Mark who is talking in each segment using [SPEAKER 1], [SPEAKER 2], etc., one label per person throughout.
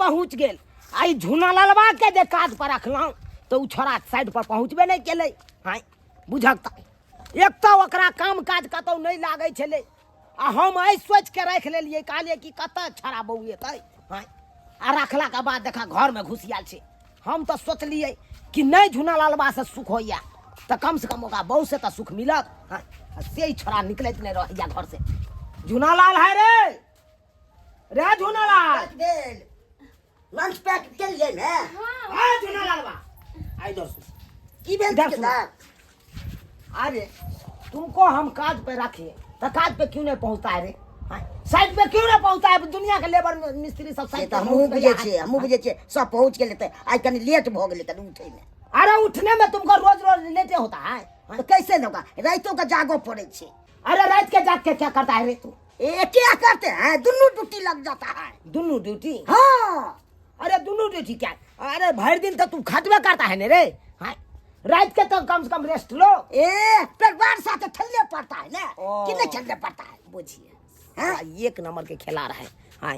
[SPEAKER 1] पहुँच गेल। आ ई झुना ललबा के जे काज पर रखलहुँ तऽ ओ छोड़ा साइड पर पहुँचबे नहि केलै। हाँ बुझक तऽ एक तऽ ओकरा काम काज कतहु नहि लागै छलै आ हम एहि सोचि के राखि लेलियै, कहलियै कि कतऽ छोड़ा बौएतै। हाँ आ रखलाके बाद देखा घरमे घुसियाल छै। हम तऽ सोचलियै कि नहि झुना लालबा से सुख होइया तऽ कम से कम ओकरा बहू से तऽ सुख मिलत। हाँ से ही छोड़ा निकलैत नहि रहैया घर से। झुना लाल है रे रे झुना लाल
[SPEAKER 2] भेल लंच पैक केलियै ने?
[SPEAKER 1] हाँ झुना लालबा आ इधर सुन।
[SPEAKER 2] की भेल
[SPEAKER 1] इधर सुनो।
[SPEAKER 2] ठेकेदार?
[SPEAKER 1] अरे तुमको हम काज पे रखे तो काज पे क्यों नहीं पहुंचता है रे? हाँ, साइड पे क्यों नहीं पहुंचता है? दुनिया के लेबर मिस्त्री सब
[SPEAKER 2] से
[SPEAKER 1] साइड
[SPEAKER 2] तऽ
[SPEAKER 1] पे
[SPEAKER 2] हमहूँ
[SPEAKER 1] पहुंच
[SPEAKER 2] बुझै
[SPEAKER 1] गया
[SPEAKER 2] छियै,
[SPEAKER 1] है।
[SPEAKER 2] हमहूँ बुझै छियै सब पहुँच गेल हेतै। आइ कनि लेट भऽ गेलै कनि उठैमे।
[SPEAKER 1] अरे उठने में तुमको रोज रोज लेटे होता है?
[SPEAKER 2] तऽ कैसे ने होगा, राइतो के जागो पड़ै छै।
[SPEAKER 1] अरे रात के जाग के क्या करता है रे तू?
[SPEAKER 2] ए क्या करते हैं, दुनू ड्यूटी लग जाता है।
[SPEAKER 1] दुनू ड्यूटी?
[SPEAKER 2] हाँ।
[SPEAKER 1] अरे दुनू ड्यूटी क्या? अरे भर दिन तो तू खटबे करता है ने रे। हाँ रात के तो कम से कम रेस्ट लो।
[SPEAKER 2] ए परिवार साथ खेलने पड़ता है ना।
[SPEAKER 1] ओ।
[SPEAKER 2] कि नहीं खेलने पड़ता है?
[SPEAKER 1] बुझिए हाँ, एक नंबर के खिला रहा है। हाँ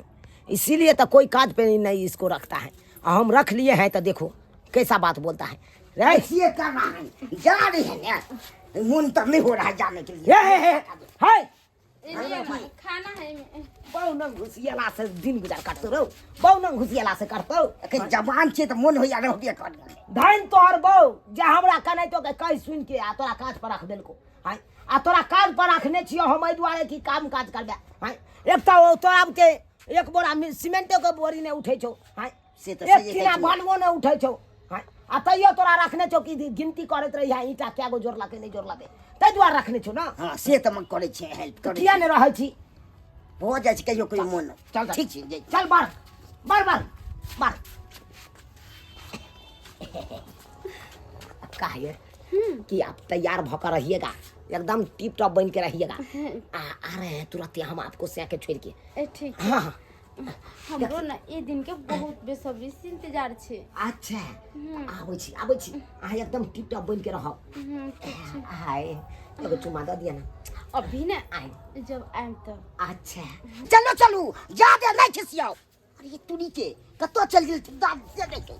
[SPEAKER 1] इसीलिए तो कोई काज पे नहीं इसको रखता है। और हम रख लिए हैं तो देखो कैसा बात बोलता है रे।
[SPEAKER 2] ऐसे कर रहा है, जा रही है ना, मन तो नहीं हो रहा है जाने के लिए।
[SPEAKER 1] हे हे हे हे
[SPEAKER 3] खाना है एहिमे।
[SPEAKER 1] बहु नंग घुसियला से दिन गुजार करतो रहो, बहु नंग घुसियला से करतो।
[SPEAKER 2] एखन जवान छियै तऽ मोन होइया रहबे कर।
[SPEAKER 1] धन तोहर बहु जे हमरा कनैतो के कहि सुनि के आ तोरा काज पर रख देलको। हाँ आ तोरा काज पर रखने छियो हम एहि दुआरे कि काम काज करबे। हाँ एक तऽ ओ तोरा के एक बोरा सीमेंटो के बोरी नहि उठै छौ। हाँ
[SPEAKER 2] से तऽ
[SPEAKER 1] एक
[SPEAKER 2] सहिए
[SPEAKER 1] टीना
[SPEAKER 2] कहै छियै।
[SPEAKER 1] बालुओ नहि उठै छौ। हाँ आ तैयो तोरा रखने छौ कि गिनती करैत रही है ईंटा कए गो जोड़लकै नहि जोड़लकै, ताहि दुआरे रखने छौ ना।
[SPEAKER 2] हाँ से तऽ हम करै छियै, हेल्प करै
[SPEAKER 1] किया
[SPEAKER 2] छियै।
[SPEAKER 1] नहि रहै छी?
[SPEAKER 2] भऽ जाइ छै कहियो कहियो मोन।
[SPEAKER 1] चल, चल।
[SPEAKER 2] ठीक छै, जाइ।
[SPEAKER 1] चल बार बार बार बार कहिए कि आप तैयार भऽ के रहिएगा, एकदम टिप टॉप बन के रहिएगा। आ आ रहे हैं तुरंत हम आपको सें के छोड़ के।
[SPEAKER 3] ए ठीक।
[SPEAKER 1] हाँ हाँ
[SPEAKER 3] हमरो ने ई दिन के बहुत बेसब्री से इंतजार छै।
[SPEAKER 1] अच्छा आबै छी, आबै छी, अहाँ एकदम टिप टॉप बन के रहब।
[SPEAKER 3] ठीक छै।
[SPEAKER 1] हाय एगो चुमा दऽ दिअ ना।
[SPEAKER 3] अभी ने
[SPEAKER 1] आइ
[SPEAKER 3] जब आयब तब।
[SPEAKER 1] अच्छा
[SPEAKER 2] चलू चलू, जादे नहीं खिसियाओ। अरे ये तुरी के कतऽ चल गेल ठेकेदार से नहीं कही।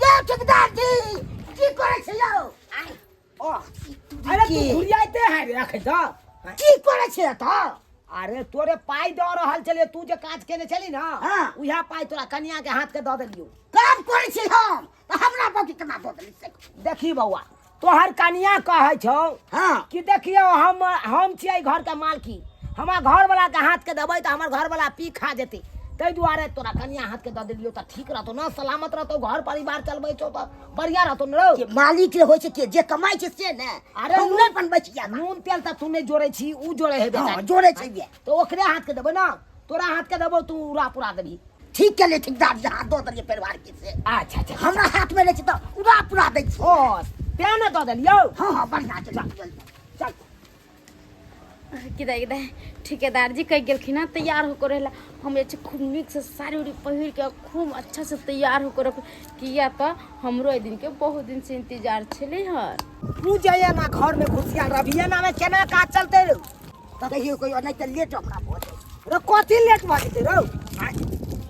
[SPEAKER 2] ये ठेकेदार जी की करै छै यौ?
[SPEAKER 1] आइ
[SPEAKER 2] ओ
[SPEAKER 1] अरे तू घुरियाइते है रे अखन तऽ।
[SPEAKER 2] की करै छै एतऽ?
[SPEAKER 1] अरे तोरे पाइ दऽ रहल छलियै, तू जे काज केने छली ना,
[SPEAKER 2] हाँ।
[SPEAKER 1] उएह पाइ तोरा कनिया के हाथ के दऽ देलियौ।
[SPEAKER 2] काम करै छी हम तऽ हमरा बाकी केना दऽ देली से?
[SPEAKER 1] देखी बौआ, तोहर कनिया कहै छौ
[SPEAKER 2] हाँ।
[SPEAKER 1] कि देखियौ हम छियै घर के मालकी, हमरा घरवला के हाथ के देबै तऽ हमर घरवला पी खा जेतै, ताहि दुआरे तोरा कनिया हाथ के दऽ देलियौ तऽ ठीक रहतौ ना, सलामत रहतौ, घर परिवार चलबै छौ तऽ बढ़िया रहतौ ने रौ।
[SPEAKER 2] के मालिक के होइ छै के जे कमाइ छै से ने।
[SPEAKER 1] अरे
[SPEAKER 2] हम नहि बनबै छी ज्यादा।
[SPEAKER 1] नून तेल तऽ तू नहि जोड़ै छी, उ जोड़ै है बेचारी।
[SPEAKER 2] हाँ, जोड़ै छै बे।
[SPEAKER 1] तऽ ओकरे हाथ के देबै ना, तोरा हाथ के देबौ तू उड़ा पुरा देबही।
[SPEAKER 2] ठीक केलियै ठेकेदार जी, हाथ दऽ देलियै परिवार के से।
[SPEAKER 1] अच्छा अच्छा,
[SPEAKER 2] हमरा हाथ में रहै छै तऽ उड़ा पुरा दै छी।
[SPEAKER 1] ओ तें ने दऽ देलियौ।
[SPEAKER 2] हाँ हाँ बढ़िया छै, चल, चल।
[SPEAKER 1] चल।
[SPEAKER 3] किदा किदा ठेकेदार जी कहि गेलखिन हँ तैयार होकर रहला, हम जे छै खूब नीक से साड़ी उड़ी पहिर के खूब अच्छा से तैयार होकर रख, किया तऽ हमरो एहि दिन के बहुत दिन से इंतजार छलै हँ।
[SPEAKER 1] तू जे एना घर में घुसियाल रहबही एना में केना काज चलतै रौ?
[SPEAKER 2] तऽ कहियो कहियो नहि तऽ लेट हमरा भऽ जाइ छै।
[SPEAKER 1] रे कथी लेट भऽ जेतै रौ?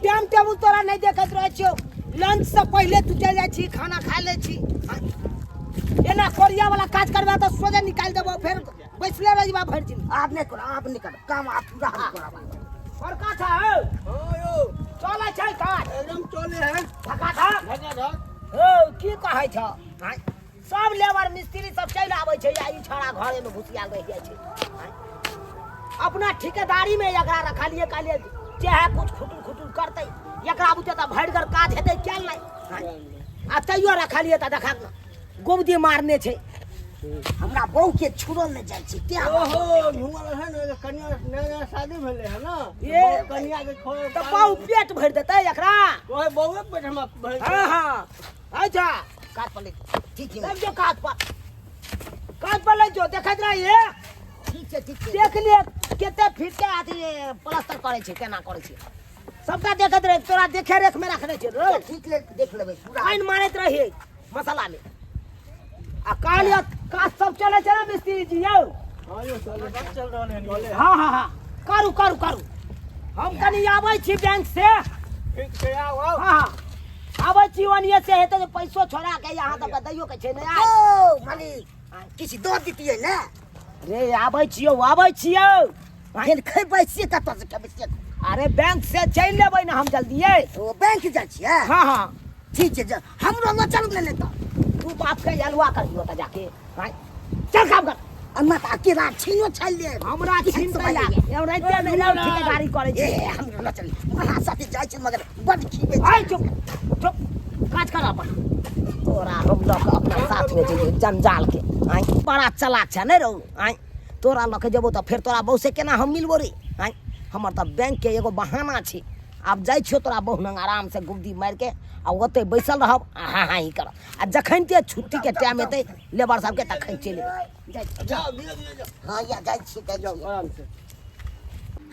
[SPEAKER 1] टाइम टेबुल तोरा नहि देखैत रहै छियौ, लंच से पहिले तू चलि जाइ छी, खाना खा लै छी। एना कोरिया वाला काज करबा तऽ सोझे निकालि देबौ, फेर बैसले रहि जेबा भरि दिन।
[SPEAKER 2] आब नहि करब, आब नहि करब काम, आब पूरा हम करब।
[SPEAKER 1] बड़का छा हौ।
[SPEAKER 4] हाँ यौ।
[SPEAKER 1] चलै छै काज?
[SPEAKER 4] एकदम चले है।
[SPEAKER 1] धकाधक?
[SPEAKER 4] धकाधक।
[SPEAKER 1] हौ की कहै छौ? आँय, सब लेबर मिस्त्री सब चलि आबै छै आ ई छौड़ा घरे में घुसियाल रहि जाइ छै। आँय, अपना ठेकेदारी में एकरा रखलियै, कहलियै चाहे कुछ खुटुर खुटुर करतै, एकरा बुते तऽ भरिगर काज हेतै कैल नहि। आँय, आ तैयो रखलियै तऽ देखा ने गोबदी मारने छै।
[SPEAKER 2] हमरा बहू के छुड़ल नहि जाइ छै तें।
[SPEAKER 4] ओहो झुमल है ने, कनिया नया नया शादी भेलै है ना,
[SPEAKER 1] ये
[SPEAKER 4] कनिया के छोड़
[SPEAKER 1] तऽ बहु पेट भरि देतै एकरा।
[SPEAKER 4] ओहे बहुए पेट हमरा भरि।
[SPEAKER 1] हाँ हाँ अच्छा काज पर ले,
[SPEAKER 2] ठीक छै
[SPEAKER 1] लग जो काज पर, काज पर लग जो, देखैत रहिए।
[SPEAKER 2] ठीक छै, ठीक छै।
[SPEAKER 1] देख लिए कते फीट के अथी प्लास्टर करै छै, केना करै छै, सबटा देखैत रहे, तोरा देखे रेख में रखने छै रो।
[SPEAKER 2] ठीक ले, देख लेबै पूरा।
[SPEAKER 1] पानि मारैत रहिए मसाला में। आ कहलियै काज सब चलै छै ने मिस्त्री जी यौ?
[SPEAKER 4] हाँ यौ चले, सब चल रहल है। चले।
[SPEAKER 1] हाँ हाँ हाँ करू करू करू, हम कनी आबै छी बैंक से।
[SPEAKER 4] ठीक छै, आउ आउ।
[SPEAKER 1] हाँ हाँ, आबै छी ओनिये से हेतै जे पैसो छोड़ा के यहाँ तक दैयो के छै ने आइ।
[SPEAKER 2] ओ मालिक, किछु दऽ दितियै ने।
[SPEAKER 1] रे आबै छियौ, आबै छियौ।
[SPEAKER 2] फेर खेबै से कतऽ से खेबै से?
[SPEAKER 1] अरे बैंक से चलि लेबै ने हम जल्दिए।
[SPEAKER 2] ओ बैंक जाइ छियै?
[SPEAKER 1] हाँ हाँ।
[SPEAKER 2] ठीक छै, जा हमरो लऽ चलू ने। तऽ
[SPEAKER 1] तू बाप के अलुआ करियो तऽ जाके आँय, चल काम कर।
[SPEAKER 2] अन्ना तऽ अकेला छीनो छालि लेब।
[SPEAKER 1] हमरा छीन
[SPEAKER 2] सब
[SPEAKER 1] दैला एनाहिते नहि लौ ठेकेदारी करै
[SPEAKER 2] ए
[SPEAKER 1] छी।
[SPEAKER 2] हमरो लऽ चलू, अहाँ साथे जाइ छी मगर बड खीबै छी।
[SPEAKER 1] आइ चुप चुप, काज कर अपन। तोरा हम लऽ कऽ अपना साथमे जइयै जंजाल के। आँय, बड़ा चलाक छै नहि रौ? आँय, तोरा लऽ कऽ जेबौ तऽ फेर तोरा बहू से केना हम मिलबो रे? आँय, हमर तऽ बैंक के एगो बहाना छै। आब जाइ छियौ तोरा बहू लग आराम से गुब्दी मारि के आ ओतै बैसल रहब आ हाँ हाँ ही करब, आ जखन ते छुट्टी के टाइम एतै लेबर सबके तखन चलि एबै।
[SPEAKER 2] जाइ छी।
[SPEAKER 4] जाउ धीरे धीरे जाउ।
[SPEAKER 2] हँ या, जाइ छी, जाइ
[SPEAKER 4] जाउ
[SPEAKER 2] छी।
[SPEAKER 4] आराम से।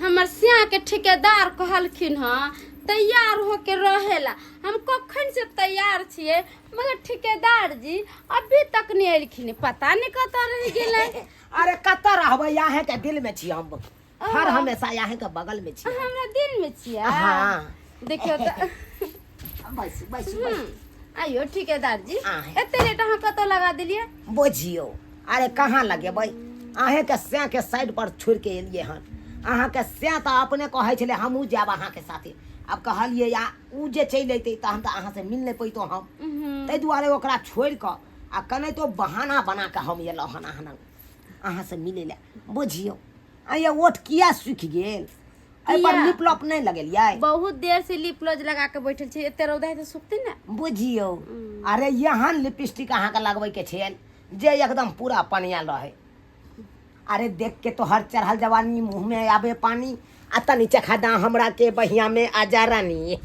[SPEAKER 3] हमर सिया के ठेकेदार कहलखिन हँ तैयार होके रहेला, हम कखन से तैयार छियै मगर ठेकेदार जी अभी तक नहीं एलखिन, पता नहीं कतऽ रहि गेलै।
[SPEAKER 1] अरे कतऽ रहबै, अहें के दिल में छी हम, हर हमेशा अहें के बगल में छी।
[SPEAKER 3] हमरा दिल में छियै?
[SPEAKER 1] हाँ।
[SPEAKER 3] देखियौ तऽ।
[SPEAKER 2] बैसू बैसू बैसू।
[SPEAKER 3] आइयो ठेकेदार जी,
[SPEAKER 1] आय।
[SPEAKER 3] एते लेट अहाँ कतऽ लगा देलियै?
[SPEAKER 1] बुझियौ, अरे कहाँ लगेबै, अहें के सैं के साइड पर छोड़ि के एलियै हन। अहाँके सैं तऽ अपने कहै छलै हमहूँ जायब अहाँके साथे। आब कहलियै आ ओ जे चलि अयतै तहन तऽ अहाँसँ मिल नहि पैतहुँ हम, ताहि दुआरे ओकरा छोड़ि कऽ आ कनाहितो बहाना बना कऽ हम एलहुँ हन अहाँ लग अहाँसँ मिलै लए। बुझियौ, आइये ओठ किया सूखि गेल? एहि पर
[SPEAKER 3] किया?
[SPEAKER 1] लिप लॉप नहि लगेलियै?
[SPEAKER 3] बहुत देर से लिप ग्लॉस लगा के बैठल छी, एते रौदा है तऽ सुखते ने।
[SPEAKER 1] बुझियौ, अरे एहन लिपस्टिक अहाँके लगबैके छल जे एकदम पूरा पनियाल रहै। अरे देख के तोहर चढ़ल जवानी मुँह में आबे पानी, आ तनी चखा दा हमरा के बहिया में आजा रानी।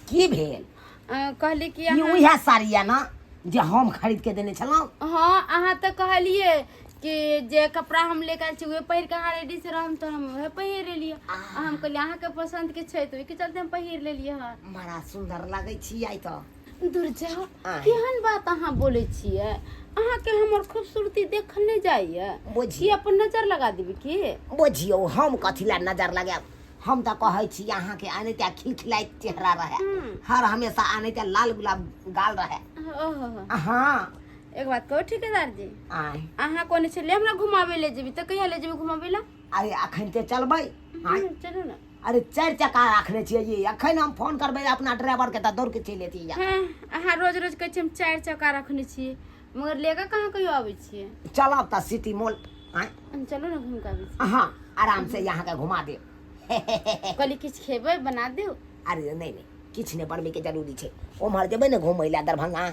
[SPEAKER 1] की भेल?
[SPEAKER 3] कहली कि
[SPEAKER 1] ई
[SPEAKER 3] अहाँ
[SPEAKER 1] उएह साड़ी यऽ ने जे हम खरीद के देने छलहुँ?
[SPEAKER 3] हाँ, अहाँ तऽ कहलियै कि जे कपड़ा हम लेके आयल छी उहे पहिर के अहाँ रेडी से रहम, तऽ हम उहे पहिर लेलियै। आ हम कहलियै अहाँके पसंद के छै तऽ ओहिके चलते हम पहिर लेलियै हन।
[SPEAKER 1] बड़ा सुंदर लागै छी आइ तऽ।
[SPEAKER 3] दूर जाउ।
[SPEAKER 1] आँय।
[SPEAKER 3] केहन बात अहाँ बोलै छियै? अहाँके हमर खूबसूरती देखल नहि जाइए?
[SPEAKER 1] बुझियौ।
[SPEAKER 3] की अपन नजर लगा देबै की?
[SPEAKER 1] बुझियौ, हम कथी लए नजर लगायब? हम तऽ कहै छी अहाँके एनाहिते खिलखिलाइत चेहरा रहै, हर हमेशा एनाहिते लाल गुलाब गाल रहै।
[SPEAKER 3] ओहो।
[SPEAKER 1] हाँ।
[SPEAKER 3] एक बात कहू ठेकेदार जी?
[SPEAKER 1] आँय।
[SPEAKER 3] अहाँ कहने छलियै हमरा घुमाबै ले जेबी, तऽ कहिया ले जेबी घुमाबै लए?
[SPEAKER 1] अरे अखन ते चलबै। आँय।
[SPEAKER 3] चलू ने।
[SPEAKER 1] अरे चारि चक्का राखने छियै ये, अखन हम फोन करबै अपना ड्राइवर के तऽ दौड़ के चलि एती।
[SPEAKER 3] हाँ, अहाँ रोज रोज कहै छियै हम चारि चक्का रखने छियै, मगर लेके कहाँ कहियो आबै छियै?
[SPEAKER 1] चलब तऽ सिटी मॉल। आँय।
[SPEAKER 3] चलू ने, घूम के आबै छी।
[SPEAKER 1] हाँ, आराम से अहाँके घुमा देब।
[SPEAKER 3] कहली किछु खेबै, बना दियौ?
[SPEAKER 1] अरे नहि नहि, किछु नहि बनबैके जरूरी छै। ओम्हर जेबै ने घुमै लए दरभंगा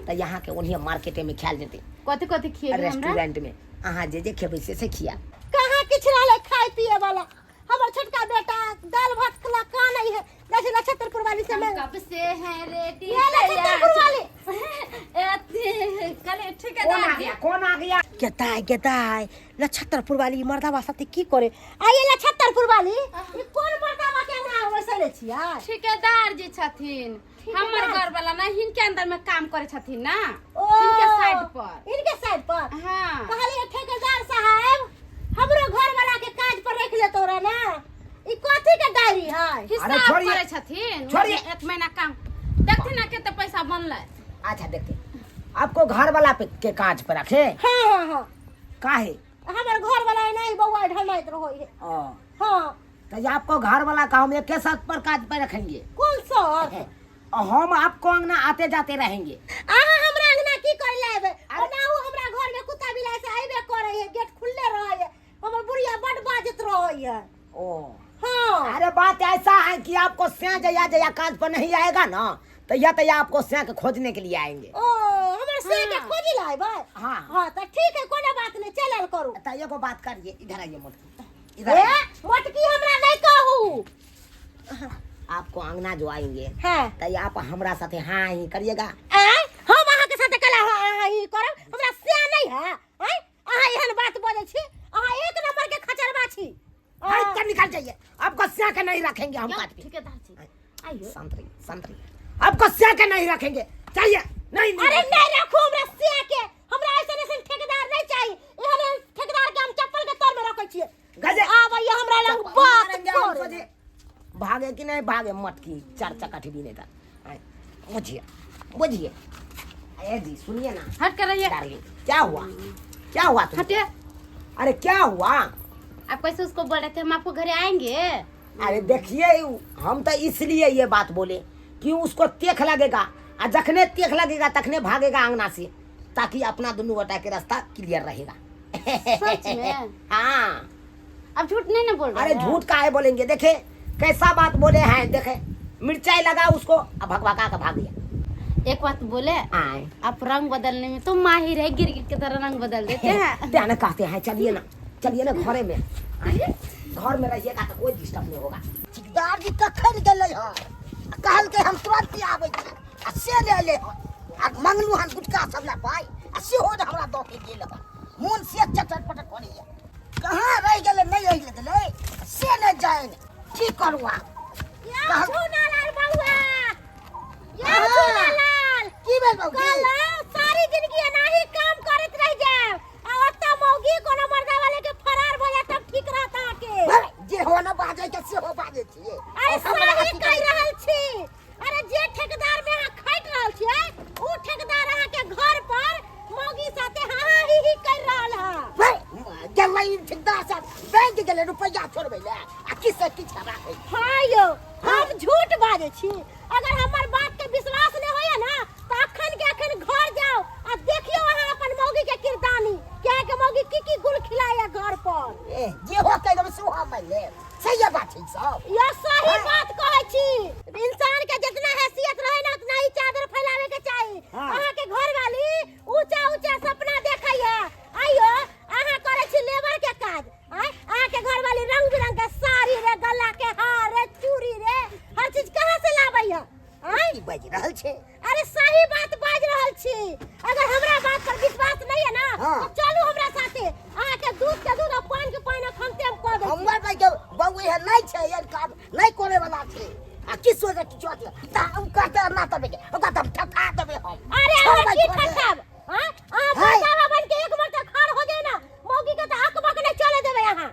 [SPEAKER 1] तऽ यहाँके ओन्हिए मार्केटे में खायल जेतै।
[SPEAKER 3] कथी कथी खिएबै हमरा?
[SPEAKER 1] रेस्टोरेंट में अहाँ जे जे खेबै से से खियाब।
[SPEAKER 5] कहाँ किछु रहलै खाय पिए वाला? हमर छोटका बेटा दाल भात खला कानै है। जाइ छै नक्षत्रपुर वाली से
[SPEAKER 3] हम कब से हैं रेडी।
[SPEAKER 5] ये नक्षत्रपुर वाली।
[SPEAKER 3] कल
[SPEAKER 1] कौन आ
[SPEAKER 3] ठेकेदार जी
[SPEAKER 1] गया? कौन आ गया?
[SPEAKER 5] गेदाय गेदाय, नक्षत्रपुर वाली मर्दाबा साथे की करे आइए? नक्षत्रपुर वाली, ई कोन मर्दाबा के अंगना बैसले छियै?
[SPEAKER 3] ठेकेदार जी छथिन, हमर घर वाला ना, हिनके अंदर में काम करे छथिन ना।
[SPEAKER 5] ओ।
[SPEAKER 3] हिनके साइड पर।
[SPEAKER 5] इनके साइड पर?
[SPEAKER 3] हाँ।
[SPEAKER 5] कहलिए ठेकेदार साहब, हमरो घर वाला के काज पर रख लेतो रहे ना। ई कथी के डायरी है?
[SPEAKER 3] हिसाब
[SPEAKER 1] छोड़िए।
[SPEAKER 3] करे छथिन।
[SPEAKER 1] छोड़िए।
[SPEAKER 3] एक महीना काम देखथिन ना कते पैसा बनलै।
[SPEAKER 1] अच्छा देखते, आपको घर वाला पे के काज पर रखे?
[SPEAKER 5] हाँ हाँ हाँ।
[SPEAKER 1] काहे?
[SPEAKER 5] हमर घर वाला एना ही बौआ ढमाइत रहो है।
[SPEAKER 1] ओ।
[SPEAKER 5] हाँ।
[SPEAKER 1] तो ये आपको घर वाला का हम एक साथ पर काज पर रखेंगे।
[SPEAKER 5] कौन सर?
[SPEAKER 1] और हम आपको अंगना आते जाते रहेंगे।
[SPEAKER 5] अहाँ हमरा अंगना की करे ले आबे? ओना उ हमरा घर में कुत्ता बिलाइ से आइबे करे है, गेट खुलले रहे है, हमर बुढ़िया बड बाजत रहे है।
[SPEAKER 1] ओ।
[SPEAKER 5] हाँ।
[SPEAKER 1] अरे बात ऐसा है कि आपको सिया जया जया काज पर नहीं आएगा ना तो या तो या आपको सिया के खोजने के लिए आएंगे।
[SPEAKER 5] ओ, हमर से के खोजी लाए भाई?
[SPEAKER 1] हाँ।
[SPEAKER 5] हाँ तो ठीक है, कोनो बात नहीं, चलल करू।
[SPEAKER 1] तो एगो बात करिए, इधर आइए मोटकी, इधर
[SPEAKER 5] ए
[SPEAKER 1] आइए।
[SPEAKER 5] मोटकी हमरा नहीं कहू।
[SPEAKER 1] आपको अंगना जो आएंगे
[SPEAKER 5] हाँ।
[SPEAKER 1] तो आप हमरा साथे हाँ ही करिएगा।
[SPEAKER 5] आय, हम अहाँ के साथे कला हाँ हाँ ही करब? हमरा से नहीं है। आय, अहाँ एहन बात बजै छी? अहाँ एक नंबर के खचरबा छी।
[SPEAKER 1] अरे चल निकल जाइए, आपको सिया के नहीं रखेंगे हम काट के।
[SPEAKER 3] ठेकेदार जी आइयो।
[SPEAKER 1] शांत रहिए, शांत रहिए, आपको सिया के नहीं रखेंगे, चाहिए नहीं, नहीं।
[SPEAKER 5] अरे नहीं रखू हमरा सिया के, हमरा ऐसन ऐसन ठेकेदार नहीं चाहिए। एहन एहन ठेकेदार के हम चप्पल के तर में रखै छियै।
[SPEAKER 1] गजे
[SPEAKER 5] आबैया हमरा लग
[SPEAKER 1] चप्पल
[SPEAKER 5] बात
[SPEAKER 1] मारेंगे हम
[SPEAKER 5] करे।
[SPEAKER 1] सोझे। भागे कि नहीं भागे मटकी चार चक्का भी नहीं था। आए, बुझिए बुझिए। अरे जी सुनिए ना।
[SPEAKER 3] हट कर रहिए।
[SPEAKER 1] डार्लिंग क्या हुआ, क्या हुआ तुमको?
[SPEAKER 3] हटिए।
[SPEAKER 1] अरे क्या हुआ?
[SPEAKER 3] आप कैसे उसको बोल रहे थे हम आपको घरे आएंगे?
[SPEAKER 1] अरे देखिए हम तो इसलिए ये बात बोले कि उसको तेख लगेगा आ जखने तेख लगेगा तखने भागेगा अंगना से, ताकि अपना दोनों गोटा के रास्ता क्लियर रहेगा।
[SPEAKER 3] सच में?
[SPEAKER 1] हाँ।
[SPEAKER 3] अब झूठ नहीं ना बोल रहे?
[SPEAKER 1] अरे झूठ काहे बोलेंगे, देखे कैसा बात बोले हैं, देखे मिर्चाई लगा उसको अब भगभगा के भाग गया।
[SPEAKER 3] एक बात बोले,
[SPEAKER 1] आए।
[SPEAKER 3] आप रंग बदलने में तो माहिर है, गिर गिर के तरह रंग बदल देते हैं।
[SPEAKER 1] ध्यान कहते हैं चलिए ना, चलिए ना घरे में, आइए। घर में रहिएगा तो कोई डिस्टर्ब नहीं होगा।
[SPEAKER 2] ठेकेदार जी कखन गेलै हन? कहलकै हम तुरंत आबै छी आ से नहि अयलै हन। आ मंगलू हन गुटखा सब लए पाइ आ सेहो ने हमरा दऽ के गेल हन। मोन से चटर पटर करैया, कहाँ रहि गेलै नहि रहि गेलै से नहि जानि की करू आब।
[SPEAKER 5] यौ झूनालाल बउआ, यौ
[SPEAKER 2] हाँ।
[SPEAKER 5] झूनालाल।
[SPEAKER 2] की भेल बौकी?
[SPEAKER 5] कहलहुँ सारी जिंदगी एनाही काम करैत रहि जायब आ ओतऽ मौगी कोनो मर्दा वाले के फरार भऽ जायत तब ठीक रहत अहाँके।
[SPEAKER 2] अरे, जे हो ने बाजै के सेहो बाजै छियै।
[SPEAKER 5] अरे
[SPEAKER 2] हमरा
[SPEAKER 5] सही
[SPEAKER 2] अथी
[SPEAKER 5] कहि रहल छी। अरे जे ठेकेदार में अहाँ खटि रहल छियै उ ठेकेदार अहाँके घर पर मौगी साथे हाँ हाँ ही ही करि रहल है।
[SPEAKER 2] गेलै ठेकेदार साहब बैंक गेलै रुपैआ छोड़बै लए आ किछु से किछु राखै।
[SPEAKER 5] हाँ यौ हम झूठ बाजै छी, अगर हमर बात के विश्वास नहि होइए ना तऽ अखन के अखन घर जाओ आ देखियौ अहाँ अपन मौगी के किरदानी, कि अहाँके मौगी की की गुल खिलाइए घर पर।
[SPEAKER 2] ए, जे हो कहि देबै सेहो हम मानि लेब, सही बात छै सब।
[SPEAKER 5] यौ सही बात कहै छी, इंसान के जितना हैसियत रहे ना उतना ही चादर फैलावे के चाही।
[SPEAKER 1] हाँ।
[SPEAKER 5] अहाँ के घर वाली ऊंचा ऊंचा सपना देखैया, आइयो अहाँ करै छी लेबर के काज, आय अहाँ के घर वाली रंग बिरंग के साड़ी रे, गला के हार रे, चूड़ी रे, हर चीज कहाँ से लाबैया? आय
[SPEAKER 2] की बाजि रहल छै?
[SPEAKER 5] अरे सही बात बाजि रहल छी, अगर हमरा बात पर विश्वास नहीं है ना
[SPEAKER 2] हाँ।
[SPEAKER 5] तो चलू हमरा साथे, अहाँ के दूध के दूध और पान के पान अखन हम कऽ दै छी।
[SPEAKER 2] हमर भाई के बउआ है नहीं छै, एहन काम नहीं करे वाला छै। आ की सोचे की सोचे ता उ कहते ना तबे के ओकरा तब ठठा देबे हम।
[SPEAKER 5] अरे अहाँ
[SPEAKER 2] छोड़बै,
[SPEAKER 5] की
[SPEAKER 2] छोड़बै।
[SPEAKER 5] ठठाब? हाँ? अहाँ
[SPEAKER 2] है।
[SPEAKER 5] बरसावा बन के एक बार तऽ खाड़ हो जाए ना, मौगी के तऽ अकबक नहीं चले देबै अहाँ।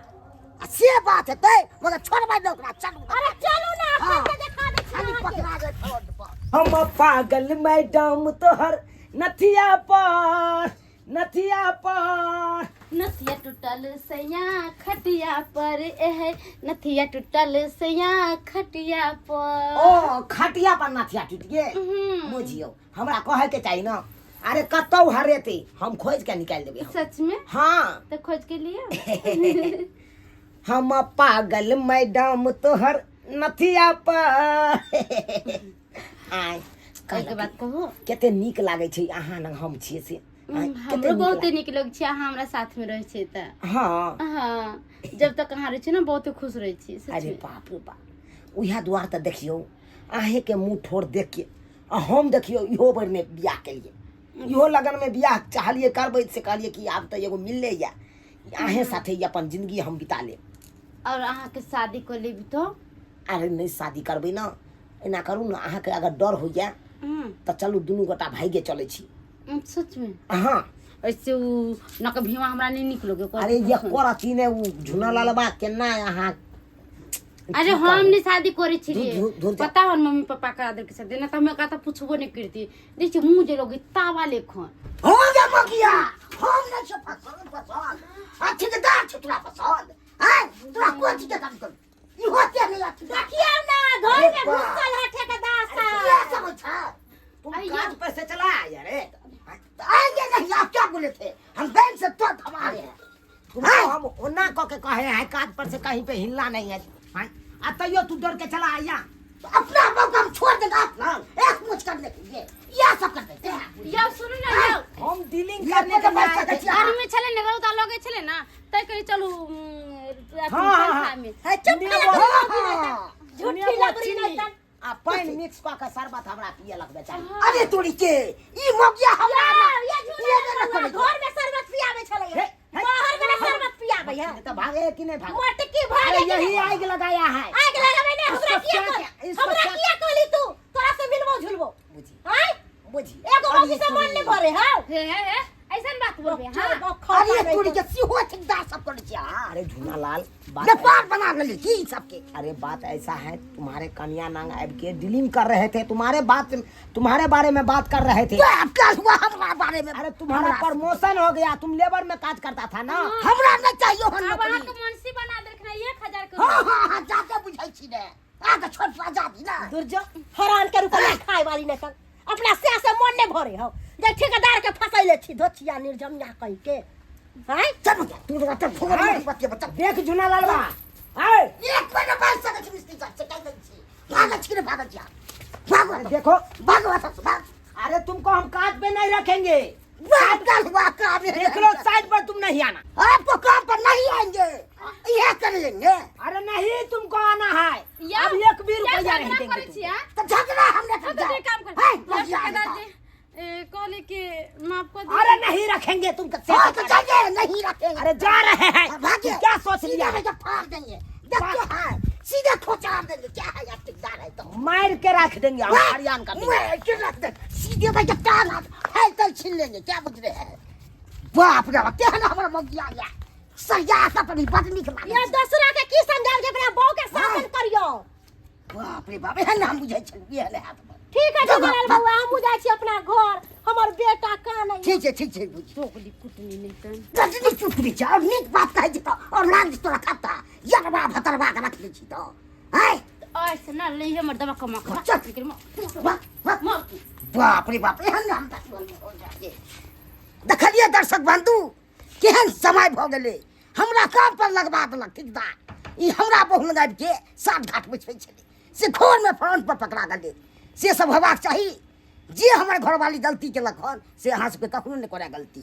[SPEAKER 2] आ से बात हेतै मगर छोड़बै ने ओकरा, चलू।
[SPEAKER 5] अरे चलू ना, अखन
[SPEAKER 2] हाँ।
[SPEAKER 5] के देखा दै छी
[SPEAKER 2] खाली
[SPEAKER 5] अहाँके।
[SPEAKER 2] पकड़ा जाए फ्रंट पर।
[SPEAKER 1] हम पागल मैडम तोहर नथिया पर, नथिया पर।
[SPEAKER 3] नथिया टूटल सैया खटिया पर, एहे नथिया टूटल सैया खटिया पर।
[SPEAKER 1] ओ खटिया पर नथिया टूट गेल?
[SPEAKER 3] हम्म।
[SPEAKER 1] बुझियौ हमरा कहे के चाही ना। अरे कतौ हरेतै हम खोज के निकालि देबै हम।
[SPEAKER 3] सच में?
[SPEAKER 1] हाँ।
[SPEAKER 3] तो खोज के लिए।
[SPEAKER 1] हम पागल मैडम तोहर नथिया पर। आय,
[SPEAKER 3] कोई के बात कहू?
[SPEAKER 1] कते नीक लागै छै अहाँ लग हम छियै से। आय, कते
[SPEAKER 3] हमरो
[SPEAKER 1] नीक
[SPEAKER 3] बहुते
[SPEAKER 1] लागै।
[SPEAKER 3] नीक लग छै अहाँ हमरा साथ में रहै छियै तऽ।
[SPEAKER 1] हाँ।
[SPEAKER 3] हाँ, जब तक अहाँ रहै छियै ने बहुते खुश रहै छियै, सच
[SPEAKER 1] अरे
[SPEAKER 3] में।
[SPEAKER 1] बाप रे बाप, उएह दुआर तऽ देखियौ अहें के मुँह ठोर देख के आ हम देखियौ इहो बेर ने बियाह केलियै, इहो लगन में बियाह चाहलियै करबै से कहलियै कि आब तऽ एगो मिलले या अहें साथे ही अपन जिंदगी हम बिता लेब।
[SPEAKER 3] और अहाँ के शादी कर लेबी तो?
[SPEAKER 1] अरे नहीं शादी करबै ना, एना करू ना, अहाँके अगर डर होइया तऽ चलू दुनू गोटा भागे चलै छी।
[SPEAKER 3] सच में?
[SPEAKER 1] हाँ।
[SPEAKER 3] ऐसे उ नक भीमा हमरा नहीं निक लगे।
[SPEAKER 1] अरे ये करती ने उ झुना ललबा केना अहाँ।
[SPEAKER 3] अरे हम नहीं शादी करे छियै,
[SPEAKER 1] धुर- धुर जा।
[SPEAKER 3] पता हो मम्मी पापा करा देलकै शादी, ना त हम एकरा त पुछबो नहीं करती। देखिए मुंह जे लगे तावा लेखन।
[SPEAKER 2] हो गे मगिया, हम नहीं छे पसंद पसंद। आ ठेकेदार छे तोरा पसंद। हैं? तोरा कोन चीज के कमी करू? इहो ते नहीं अथी।
[SPEAKER 5] देखियौ ना घर में
[SPEAKER 2] अरे बा।
[SPEAKER 5] घुसल है ठेकेदार
[SPEAKER 2] अरे
[SPEAKER 5] साहब।
[SPEAKER 2] किया सब छै?
[SPEAKER 1] तुम
[SPEAKER 3] अरे
[SPEAKER 1] काज
[SPEAKER 3] ये-
[SPEAKER 1] पर से चला आया रे।
[SPEAKER 2] तो आएंगे नहीं, आप क्या बोले थे? हम बैंक से तुरंत हम आ रहे हैं।
[SPEAKER 1] तुमको हम ओना कह के कहे हैं काज पर से कहीं पे हिलना नहीं है। हाँ? आ तैयो तू डर के चला आया।
[SPEAKER 2] तो अपना बाप हम छोड़ देंगे, अपना एक मुझ कर लेंगे, ये सब कर देते हैं।
[SPEAKER 3] यौ सुनू ना यौ,
[SPEAKER 1] हम डीलिंग
[SPEAKER 2] ये
[SPEAKER 1] करने
[SPEAKER 2] तो
[SPEAKER 1] के लिए
[SPEAKER 2] पैसा
[SPEAKER 1] आए थे।
[SPEAKER 2] के चाहिए।
[SPEAKER 3] गर्मी छले ने, रौदा लगे छले ना, तै कही चलू, अथी
[SPEAKER 1] हाँ, हाँ,
[SPEAKER 3] पंखा
[SPEAKER 1] हाँ।
[SPEAKER 3] में।
[SPEAKER 5] है, चुप
[SPEAKER 1] नेबो-
[SPEAKER 5] करा।
[SPEAKER 2] हाँ।
[SPEAKER 5] झूठी
[SPEAKER 1] नेबो
[SPEAKER 5] लबरी
[SPEAKER 1] चीनी
[SPEAKER 5] नहीं तन।
[SPEAKER 1] आ पानि मिक्स कऽ के शरबत हमरा पिए लग बेचारी।
[SPEAKER 2] अरे तोरी के ई मौगिया हमरा ना
[SPEAKER 5] ये झूला
[SPEAKER 2] ये ना
[SPEAKER 5] बउआ,
[SPEAKER 2] करे।
[SPEAKER 5] घर में शरबत पियाबै छलै
[SPEAKER 1] हे, हे।
[SPEAKER 5] बाहर में ना शरबत पियाबै है।
[SPEAKER 1] नहीं तो भागे कि नहीं भागे?
[SPEAKER 5] मटकी भागे
[SPEAKER 1] अरे
[SPEAKER 5] कि
[SPEAKER 1] यही
[SPEAKER 5] नहीं?
[SPEAKER 1] आग लगाया है।
[SPEAKER 5] आग लगाबै ने, हमरा
[SPEAKER 1] इसको
[SPEAKER 5] किया
[SPEAKER 1] क्या-
[SPEAKER 5] कहली?
[SPEAKER 1] इसको
[SPEAKER 5] हमरा
[SPEAKER 1] क्या-
[SPEAKER 5] किया कहली तू? तोरा से मिलबो झुलबो।
[SPEAKER 1] बुझी।
[SPEAKER 5] आय?
[SPEAKER 1] बुझी।
[SPEAKER 5] एगो मौगी से मन नहीं भरे हौ।
[SPEAKER 3] हे, हे, हे, ऐसन बात बोलबे, हाँ?
[SPEAKER 2] अरे तोरी के सिहो ठेकेदार सब करै छै।
[SPEAKER 1] अरे झूना लाल, बात
[SPEAKER 2] व्यापार बना लेली की सबके।
[SPEAKER 1] अरे बात ऐसा है, तुम्हारे कन्या नांग आब के डीलिंग कर रहे थे, तुम्हारे बात तुम्हारे बारे में बात कर रहे थे।
[SPEAKER 2] बाप का हुआ हमरा बारे में?
[SPEAKER 1] अरे तुम्हारा प्रमोशन हो गया, तुम लेबर में काज करता था ना।
[SPEAKER 2] हमरा नहीं चाहिए हन
[SPEAKER 3] आब
[SPEAKER 2] नौकरी।
[SPEAKER 3] अहाँके मुंशी बना देलखिन 1000 के।
[SPEAKER 2] हाँ हाँ हाँ, जाके बुझै छी ने, आके छोट आजादी ना।
[SPEAKER 5] दुर्जो हरान के रुपया खाए वाली ने तक अपना से से मन नहीं भरे हो जे ठेकेदार के फसैले छी धोचिया निर्जमिया कहि के हैं।
[SPEAKER 2] चल तू तो चल फोन
[SPEAKER 1] हाय।
[SPEAKER 2] मत बतिया बच्चा।
[SPEAKER 1] देख झुना लालवा, आए।
[SPEAKER 2] एक पर बाल सके छी मिस्त्री साहब से कह दै छी, भागल छी रे, भागल छी आप। भागो।
[SPEAKER 1] अरे देखो।
[SPEAKER 2] भागो एतऽ से, भाग।
[SPEAKER 1] अरे तुमको हम काज पे नहीं रखेंगे।
[SPEAKER 2] बाप का हुआ काम है।
[SPEAKER 1] देख लो, साइड पर तुम नहीं आना।
[SPEAKER 2] आपको काम पर नहीं आएंगे, यह करेंगे।
[SPEAKER 1] अरे नहीं, तुमको आना है।
[SPEAKER 3] या
[SPEAKER 1] अब एक भी
[SPEAKER 3] या
[SPEAKER 1] रुपया
[SPEAKER 3] झगड़ा
[SPEAKER 1] नहीं देंगे
[SPEAKER 3] करै
[SPEAKER 1] तुमको।
[SPEAKER 3] छी आ?
[SPEAKER 2] तो झगड़ा हमने
[SPEAKER 3] हम
[SPEAKER 2] कर
[SPEAKER 3] तऽ जे काम कर
[SPEAKER 2] है
[SPEAKER 3] या
[SPEAKER 2] बजिया
[SPEAKER 3] ठेकेदार जी कहली कि माफ कर दियौ।
[SPEAKER 1] अरे नहीं रखेंगे तुमको।
[SPEAKER 2] हाँ तो जाइए, नहीं रखेंगे।
[SPEAKER 1] अरे जा रहे हैं।
[SPEAKER 2] भागे।
[SPEAKER 1] तुम क्या सोच
[SPEAKER 2] सीधे
[SPEAKER 1] लिया?
[SPEAKER 2] लेके फाड़ देंगे, देखते हैं, सीधे खोचार देंगे। क्या है यार, ठेकेदार है तो
[SPEAKER 1] मार के रख देंगे हम, हरियाण का देंगे।
[SPEAKER 2] मैं के रख दे सीधे भाई, जब टांग हाथ फैल छीन लेंगे। क्या बुझ रहे हैं? बाप रे बाप, क्या है ना हमारा मगिया गया सरिया का पनी बड नीक लागे
[SPEAKER 5] ये
[SPEAKER 2] छै।
[SPEAKER 5] दोसरा के की समझाल के अपना बहू के शासन करियो।
[SPEAKER 2] बाप रे बाप, एहन हम बुझै छलहुँ, एहन हाथ पर।
[SPEAKER 5] ठीक है
[SPEAKER 2] जो
[SPEAKER 5] झुनलाल
[SPEAKER 2] भाग।
[SPEAKER 5] बउआ, हमहूँ जाइ छी अपना घर, हमर बेटा कानै।
[SPEAKER 2] ठीक छै, ठीक छै, बुझ।
[SPEAKER 3] टोकली कुटनी नहि तन।
[SPEAKER 2] रजनी चुप छै और नीक बात कहै छी तऽ और लाग तोरा खाता यरबा भतरबा के रख लै छी तऽ आय।
[SPEAKER 3] ऐसे ना ले हमर दवा कमा खा।
[SPEAKER 2] चल। वाह वाह, बाप रे बाप, एहन हम देखलियै दर्शक बंधु, केहन समय भऽ गेलै। हमरा काम पर लगबा देलक ठेकेदार। ई हमरा बहु लग आबि के सात घाट बैठबै छलै, से घरमे फ्रंट पर पकड़ा गेलै। से सब हेबाक चाही। जे हमर घरवाली गलती केलक हन, से अहाँ सबके कखनो नहि करय गलती।